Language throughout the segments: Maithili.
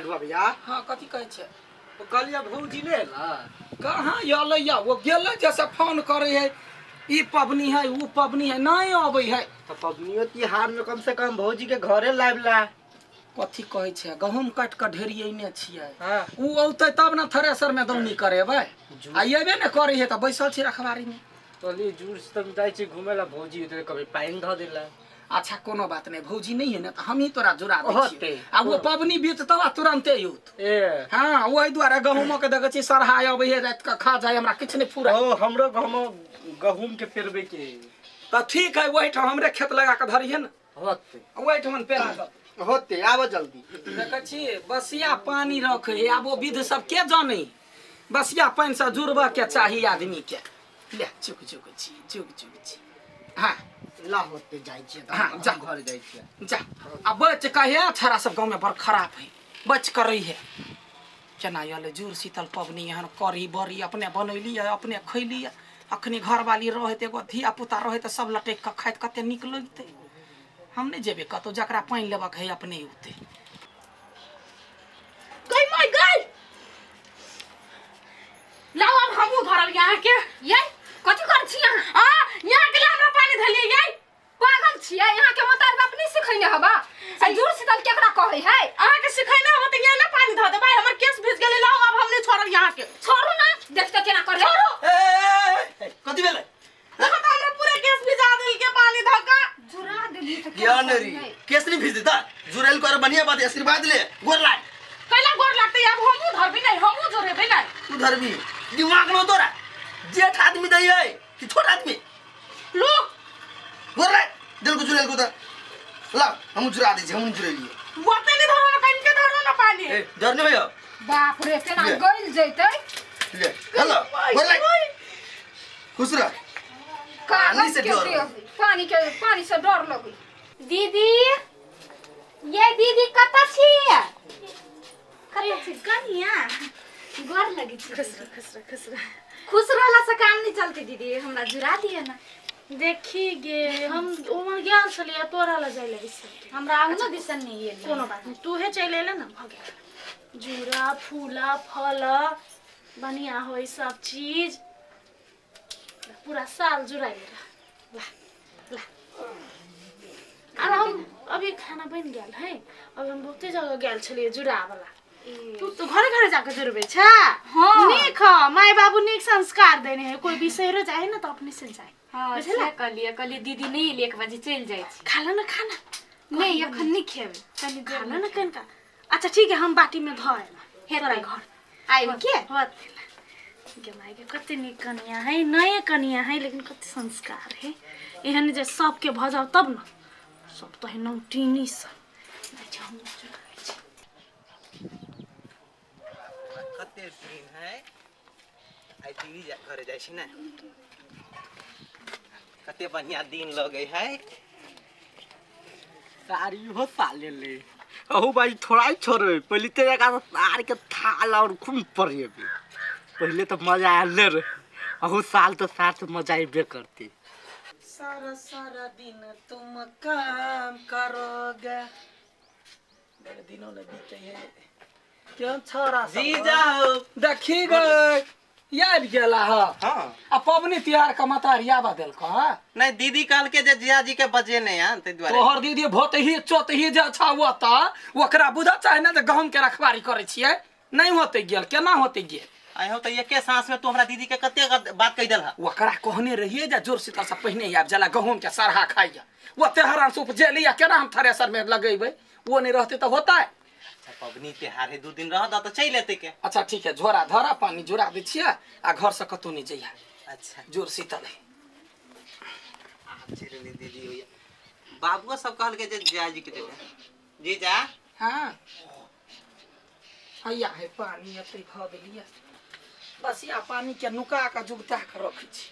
जेठवा भैया। हाँ, कथी कहै छै? ओ कहलियै भौजी नहि एला? कहाँ अलै या, वो गेलै जैसे फोन करे है, ई पबनी है ऊ पबनी है, नहीं अबै है। तऽ पबनियो तिहार में कम से कम भौजी के घरे लाबि ला। कथी कहै छै, गहूम काटि कऽ ढेरियने छियै। हाँ। ऊ औतै तब ने थ्रेसर में दौनी करेबै, आ अयबे ने करै है तऽ बैसल छी रखबारी में। कहलियै जुड़ से तब जाइ छी घुमै ला, भौजी ओतऽ कभी पानि धऽ देला। अच्छा कोनो बात नहीं, भौजी नहीं है ने तऽ हमही तोरा जुड़ा दै होतै। छियै, आ वो पबनी बीततौ आ तुरन्ते औत। ए हाँ, ओहि दुआरे गहूमो के देखै छी सरहा अबै है राति कऽ खा जाय, हमरा किछु नहि फुराय। ओ हमरो गहूम गहूम के पेरबै के। तऽ ठीक है, ओहिठाम हमरे खेत लगा कऽ धरिहे ने। होतै। ओहिठाम पेरा दऽ होतै, आबऽ जल्दी। देखै छी बसिया पानी रखै है, आब ओ विध सब के जानै, बसिया पानि से जुड़बऽ के चाही आदमी के। ले चुक चुक छी, चुक चुक छी। हाँ ला होते जाइ छियै तऽ। हाँ, हम जा। घर जाइ छियै। जा आ बच कहे, छड़ा सब गाँव में बड़ खराब है, बच कर रही है। केना अयलै जुड़ शीतल पबनी, एहन कढ़ी बड़ी अपने बनैली है, अपने खैली है। अखनी घरवाली रहैत, एगो धिया पुता रहैत तऽ सब लटकि कऽ खाइत, कते नीक लगतै। हम नहि जेबै कतहु, जकरा पानि लेबक है अपने औतै। गई my गई, लाओ अब हमहूँ धरब यहाँ के। ये कथी कर छी अहाँ? आ यहाँ के ला हमरा पानी धलिए ये। पागल छियै? यहाँ के मतार बाप नहीं सिखैने हबा से जुड़ शीतल केकरा कहै है? अहाँ के सिखैने हबा तऽ यहाँ ना पानी धऽ देबै, हमर केस भीज गेलै। लाओ अब हम नहीं छोड़ब यहाँ के। छोड़ू ना, देख तऽ केना करे। छोड़ू। ए, कथी भेलै? देखो तऽ हमरा पूरा केस भिजा देल के पानी धऽ कऽ। जुड़ा देली तऽ केना ज्ञान करी री है? केस नहीं भीज देता, जुड़ेल कर बढ़िया बात है, आशीर्वाद ले, गोर लाग। कैला गोर लागतै? आब हमहूँ धरबी नहीं, हमहूँ जोड़ेबै नहीं। तू धरबी दिमाग में तोरा जेठ आदमी दै है कि छोट आदमी? लू गोर लाग दिल को, जुड़ेल को तो ला हम जुड़ा दै छी, हम जुड़ेलिए। ओते नहीं धरो ना, कहीं के धरो ना पानी। ए डर नहीं भैया। बाप रे, केना ले। गइल जैतै। ले हेलो, गोर लाग, खुश रह। पानी से कागज के डर। देह, पानी के, पानी से डर लगै। दीदी, ये दीदी, कतऽ छी? कतऽ छी कनिया? गोर लगै छी। खुश रह, खुश रह, खुश रह। खुश रहला से काम नहीं चलते दीदी, हमरा जुड़ा दिए ना। देखी गे, हम उमर गेल छलियै तोरा लग जाय लगे सबके। हमरा अंगनो दिसन नहीं एली। कोनो बात नहीं, तूहे चलि एले ना, भऽ गेल। जूड़ा फूला फल बढ़िया होई सब चीज, पूरा साल जुड़ाइल रह। ला ला, आर हम अभी खाना बनि गेल है। अभी हम बहुते जगह गेल छलियै जुड़ा वाला। तू तो घरे घरे जाके जुड़बे छा? हाँ। नीक ह, माय बाबू नीक संस्कार देने है, कोई बिसैरो जाए ना तो अपने से जाए। हाँ। बुझला? से कहलियै, कहलियै दीदी नहीं एली, 1 बजे चलि जाइ छी। खा लो ना खाना। नहीं, एखन नहीं खेबै, कनी देर खा में। लो ना कनिका। अच्छा ठीक है, हम बाटी में धऽ एला हेतै। तोरा घर आबि के होते गे। माय गे, कते नीक कनिया है, नये कनिया है लेकिन कते संस्कार है। एहन जे सबके भऽ जाओ तब न, सब तऽ है नौटीनी सब। जाइ छी, हमहूँ जुड़ाबै छी। कते दिन है, आइ दीदी घरे जाइ छी ने, कते बढ़िया दिन लगै है। साड़ी हो साले ले अहू भाई, थोड़ा ही छोड़बे पहले ते जगह सार के थाल और खूब पड़ेबे। पहले तो मजा आले रे, अहू साल तो साथ मजा अबे करती। सारा सारा दिन तुम काम करोगे, बड़े दिनों ने बीते है। क्यों छोरा सब? जीजा हो। देखी गए, आबि गेला ह? हाँ। आ पबनी तिहार के मतारी आबऽ देलक ह? नहीं, दीदी कहल के जे जिया जी के बजे नहीं आन, ताहि दुआरे। तोहर दीदी भोतही चोतही जे अच्छा हुआ तऽ ओकरा बुझऽ चाहे ने जे गहूम के रखवारी करै छियै। नहीं होते गेल, केना होते गेल? आइ हो तऽ एके सांस में तू हमरा दीदी के कते बात कहि देलह। ओकरा कहने रहिए जे जोर शीतल से पहिने आबि जाला, गहूम के सरहा खाइया। ओते हरान से उपजेली आ केना हम थ्रेसर में लगेबै? वो नहीं रहते तऽ होता है? अच्छा, पबनी त्योहार है, 2 दिन रह दऽ तऽ चलि एतै के। अच्छा ठीक है, झोरा धरा, पानी जुड़ा दै छियै आ घर से कतहु नहि जइहा। अच्छा। जोर शीतल है। चलि एलै दीदी होइया, बाबुओ सब कहलकै जे जिया जी के जेबै जीजा। हाँ, हैया है पानी, एते धऽ देलियै। बस या पानी के नुका कऽ जुगता कऽ रखै छी।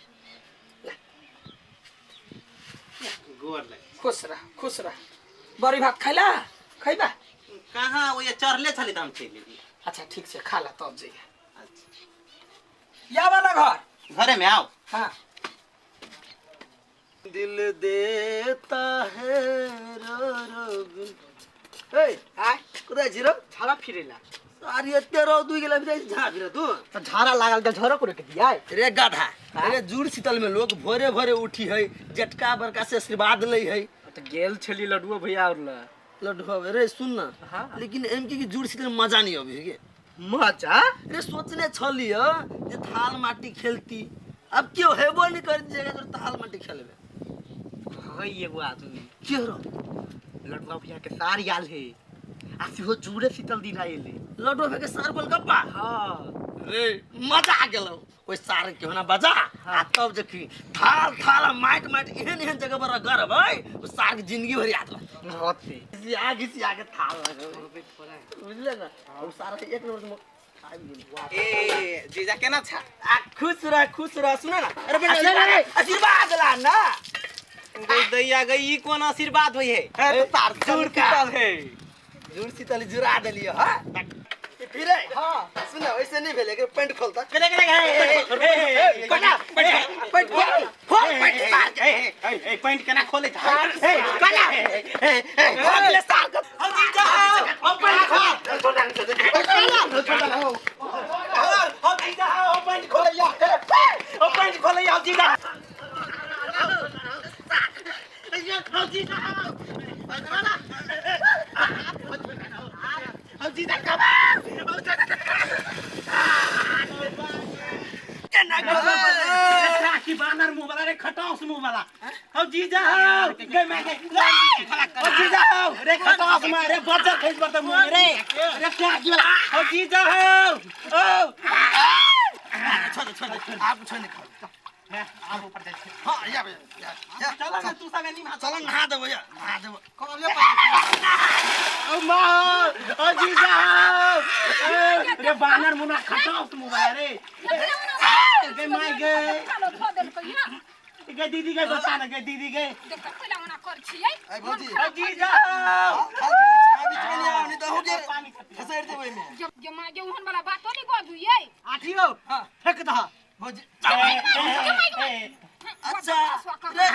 गोर लग। खुश रह, खुश रह। बड़ी भात खैला? खैबा? कहाँ, ओ ये चढ़ले छलै तऽ हम चलि एलियै। अच्छा ठीक छै, खा ला तब जइहे। अच्छा। या वाला घर। घरे में आओ। हाँ। दिल देता है रो रो गुल। ए आय। कतऽ छी रौ? झाड़ा फिरेला। सारी एते रौद उगि गेल, अभी जाइ छी झाड़ा फिरे तू? तऽ झाड़ा लागल तऽ झोरो करे के दियाय। रे गधा, अरे जुड़ शीतल में लोग भोरे भोरे उठी है, जटका बड़का से आशीर्वाद लै है। तऽ गेल छली लड्डुओ भैया और ल लड्डुआ रे सुन ना। हाँ। लेकिन एम की जुड़ शीतल में मजा नहीं अबै है के। मजा? रे सोचने छलिय जे थाल माटी खेलती, अब केओ हेबो नहीं कर जगह तो थाल माटी खेलबे। है एगो आदमी। के रो? लड्डुआ भैया के सार आयल है आ सेहो जुड़े शीतल दिन आयल है। लड्डुआ भैया के सार गोलगप्पा? हाँ। रे मजा आ गेलौ, ओहि सार के होना बजा आ तब देखी थाल थाल आ माटि माटि एहन एहन जगह पर गरबै, ओ सार के जिंदगी भरि याद रहतै। रहतै। घिसिया घिसिया के थाल लगबै, बुझले ना? ओ सार के एक नंबर से आबि गेल। ए जीजा केना छा? आ खुश रह, खुश रह। सुन ना, अरे बेटा, अरे आशीर्वाद ला ना। गई दैया गई, ई कोन आशीर्वाद होई है? ए, तार जुड़ शीतल है, जुड़ शीतल जुड़ा देलियो। हां फिर हां सुन, ऐसे नहीं भेले के पैंट खोलता। करे करे ए कना पैंट खोल, खोल पैंट सार के। ए ए पैंट केना खोले छ? ए कना ए ए खोल ले सार के। हम जीजा हम पैंट खोल, छोड़ दे, छोड़ दे। हम जीजा हम पैंट खोलैया, हम पैंट खोलैया, हम जीजा हम जीजा हम जीजा कब राखी बानर मुंह वाला रे, खटास मुंह वाला। हम जीजा हो गए मैं गए, हम जीजा हो रे खटास में रे, बजर खैस बरत मुंह में रे, रे राखी वाला। हम जीजा हो ओ छोड़ दे, छोड़ दे, आप छोड़ दे। आप ऊपर जाइ छी। हां या या चल ना तू संगे निभा, चल नहा देबो, या नहा देबो। कहलियो ओ मां ओ जीजा हो रे बानर मुना खटास मुंह वाला रे। गे my गे चलो धो देलकै ना। गे दीदी गे बता ना गे दीदी गे। देख कोला ओना कर छियै। ए भौजी, ओ जीजा थाल खेलै छी, आ बीच में नहीं आओ, नहीं तो हो गया खसेड़ देबो एमे। गे माय गे ओहन वाला बातो नहीं बाजू यै। आठियो फेंक दह भौजी। अच्छा अच्छा रे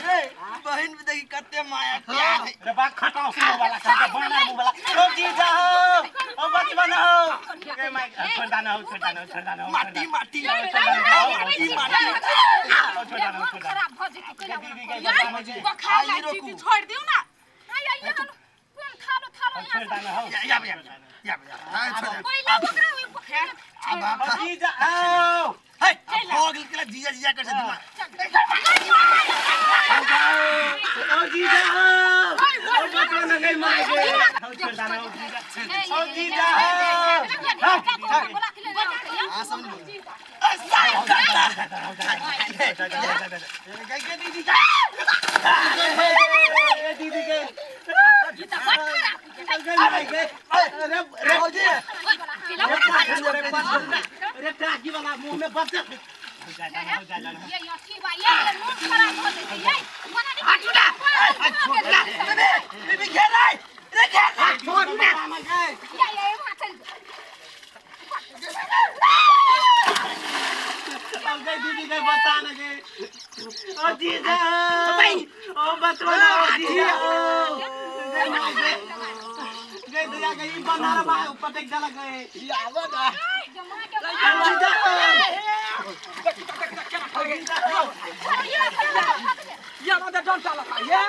रे बहन भी देखी कते माया प्यार है। रे बा खटास मुंह वाला खटा बानर मुंह वाला। ओ जीजा हो ओ बचपन हो गे my, छोड़ दाना हो, छोड़ दाना हो, छोड़ दाना हो। माटी माटी माटी माटी। मन खराब भ जेतै कोला दीदी ओना गे कर बता बोखार आई लाग रोकू। जेतै, छोड़ दिउ ना। आय आय कोन थालो थालो छोड़ दाना हो। या या या या हां छोड़ दे। कोइला ओकरा ओइ बोखार। अब आप ओ जीजा हो हे अब हो गेल केला जीजा जीजा कर से दिमाग। ओ जीजा हो ओ बचपन गई my गे। छोड़ दाना हो जीजा, ओ जीजा हो। हां सब नहीं साफ करता। गे दीदी गे, दीदी गे गे my गे। रे रे भौजी रे टाकी वाला मुंह में बच्चा। बीबी घेर रे रे घेर रे। गई दीदी गई बता ना गई। ओ जीजा ओ बचपन ओ जीजा गई my गई गई दया गई बनारा बा ऊपर देख जाला गई। जीजा या मदे डंटा लगा ये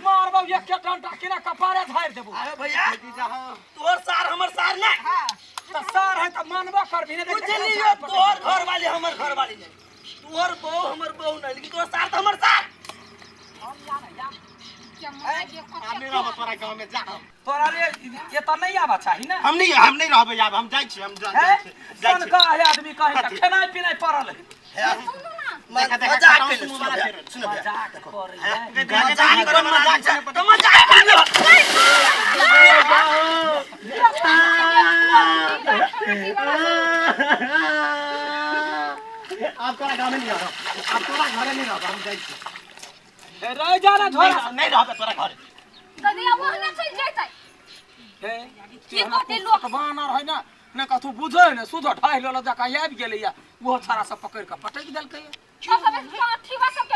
मारबौ एक के डंटा केना कपारे झाड़ि देबौ। अरे भैया तोहर सार हमर सार नहीं। त सार है त मानबो करबी ने। बुझलियो, तोहर घर वाली हमर घर वाली नहीं, तोहर बहू हमर बहू नहीं, लेकिन तोहर सार तो हमर सार। हम नहीं रहब तोरा गाँव में, जा। तोरा रे ये त नहीं आबा चाही ना। हम नहीं, हम नहीं रहब आब, हम जाइ छी, हम जाइ छी, जाइ छी। सनका है आदमी कहीं त खेनाइ पिनाइ पड़ल है। देखा देखा मजाक खटास कैले, मुंह सुनो वाला भैया, फेर। सुनो भैया। मजाक करे है। मजाक करो, मजाक तो मजाक करो। आब तोरा गाँव में नहीं रहब, आब तोरा घरे नहीं रहब, हम जाइ छी। रह जा ना झोरा। नहीं रहब तोरा घरे। की कहतै लोक? बानर है ना ने कथू बुझै ने सुध ढाइ लेलक जकाँ आबि गेलैया, ओहो छाड़ा सब पकड़ि कऽ पटकि देलकै।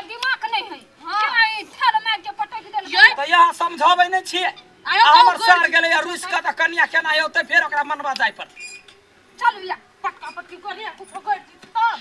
दिमाग नहीं है, केना ई थाल मारि के पटकि देलकै? तऽ इएह समझाबै नहि छियै। आयो आ हमर कहू सार गेलै आ रुसि कऽ तऽ कनिया केना औतै फेर ओकरा मनवा जाय पड़तै। चलू या पटका पटकी करिया कुछो कर दी तब।